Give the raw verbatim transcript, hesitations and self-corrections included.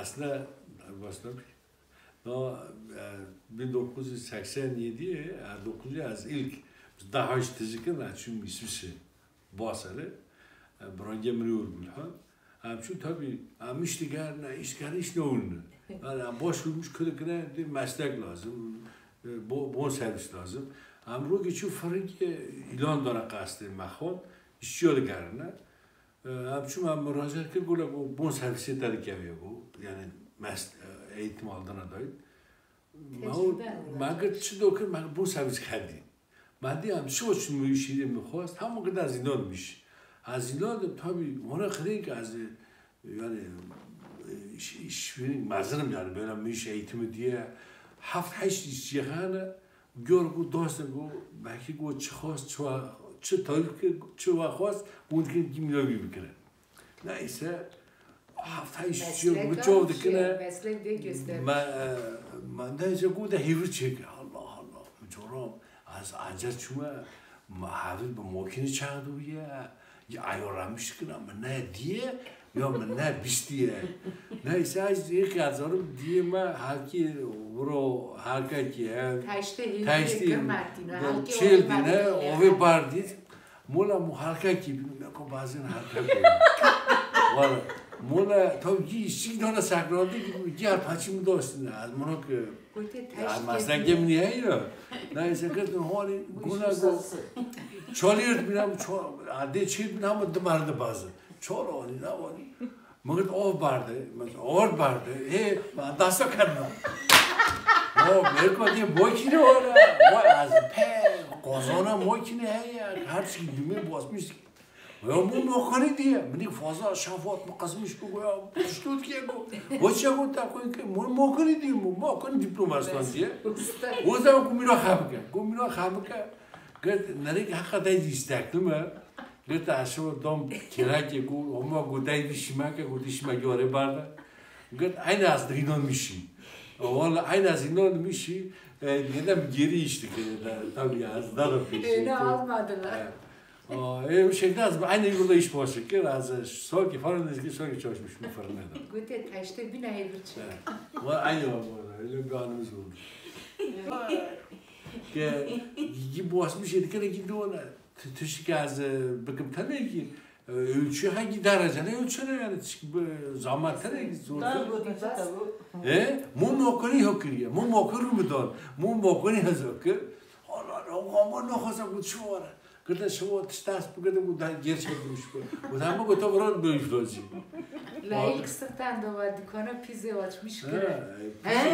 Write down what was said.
Aslında, başlamış. No, e, bin dokuz yüz seksen yedi, e, dokuz yüz, ez ilk daha hiç tijikir, e, çün İsviçre, Basel'e, e, Brangê min ûr Gülhan. Em çün tabi, em iş digerine, iş digerine, iş ne olunu. Yani, em baş olmuş kırıkına bir meslek lazım, e, bo-, bon servis lazım. Em rokê çün fırınkê ilan dara qastê mexon, işçiyo digerine. Em çûme, em muracaat kir, gola ku bon servisê te dikeve ku, yani, mes-, eğitim aldığına dair. Tecrübe olarak. Me got çi do kir, me got bon servis xebitî. Me dî em şo çi mûşîrê min xwest, hemû got ez zîndon miş. Ez zîndon de tabi, wana xirêk ez, yani, iş, iş, mezinim yani, böyle mûş eğitimi diye, heft heşt işçi xane, Gör ku dostê ku, belkî ku çi xwest, çi wa-, çi tayî bike, çi wa xwest, hûn dikin kî mîna wî bikire. Neyse, heftayî çiyo min çav dikine. Meslek de göster. Me, e, me neyse ku de hêvir çêkir. Allah Allah, min coram, ez acer çûme, me hevir bi mokînê çaxdiye. Ya ayo ramiş kina, min ne diye, ya min ne biştiye. Neyse, ez yek azarim diye me herkî viro herkekî ev. Taştê hêvî taştê girmetîne, do herkî çêl dîne, ovê bardît. Mola mu herkekî bî, me ko bazin herkekî. Valla, mola tav gî işçi dana sakraldi, gî her paçî mi dostine. Ez mono ki Gotê, ya, teşt meslek kevin. Yemin ya ya. Neyse, girtin hali, guna go. Çaliyordum ya, çal, adê çiğ bin ama dımardı bazı. Çal hali, ne hali. Mıgıt ov bardı, ord bardı. He, dasa kadına. O, Merko diye makine var ha. Vay, az pe, kozona makine he ya. Her şey düğme basmış. Ya bu makine diye. Mini fazla şafat mı kazmış bu ya. Piştut ki bu. Bu şey bu takın ki. Bu makine diye bu. Makine diplomasından diye. O zaman kumira xabike. Kumira xabike. Gıt, nerek hakikaten istekli mi? Gıt, aşağı dom kirakê ku, ama gotay bir şimake, gotay şimake oraya barda. Gıt, aynı az da inanmışım. Valla aynı az inanmışım. E, neden geri içtik, e, da, tabii ya, az daha da peşin. Öyle almadılar. E, o, e, bu şekilde az, aynı yolda iş başı kir, az, e, sanki falan eski, sanki çalışmış bu fırında da. Gotê, taştê bine hevir çek. E, va-, aynı var bu arada, öyle bir anımız oldu. Ki, ki bu asmış yedi kere gitti ona. T-, tiştî ke ez, e, bikim tenekî, e, ölçü hekî derece ne ölçü ne yani, tiştî bi zahmet tenekî zor. Dar gotin çi te bu? E, mum mokinî ho kiriye, mum mokin rû mi don, mum mokinî hez ho kir. Allah, o gama ne xwesa ku çi ware. Gide şewa tişt dest bigide ku da gerçek duruş ku. Bu da mı ku to vran böyle iflacı. La ilk sırttan da var dükana pizza açmış kire. He?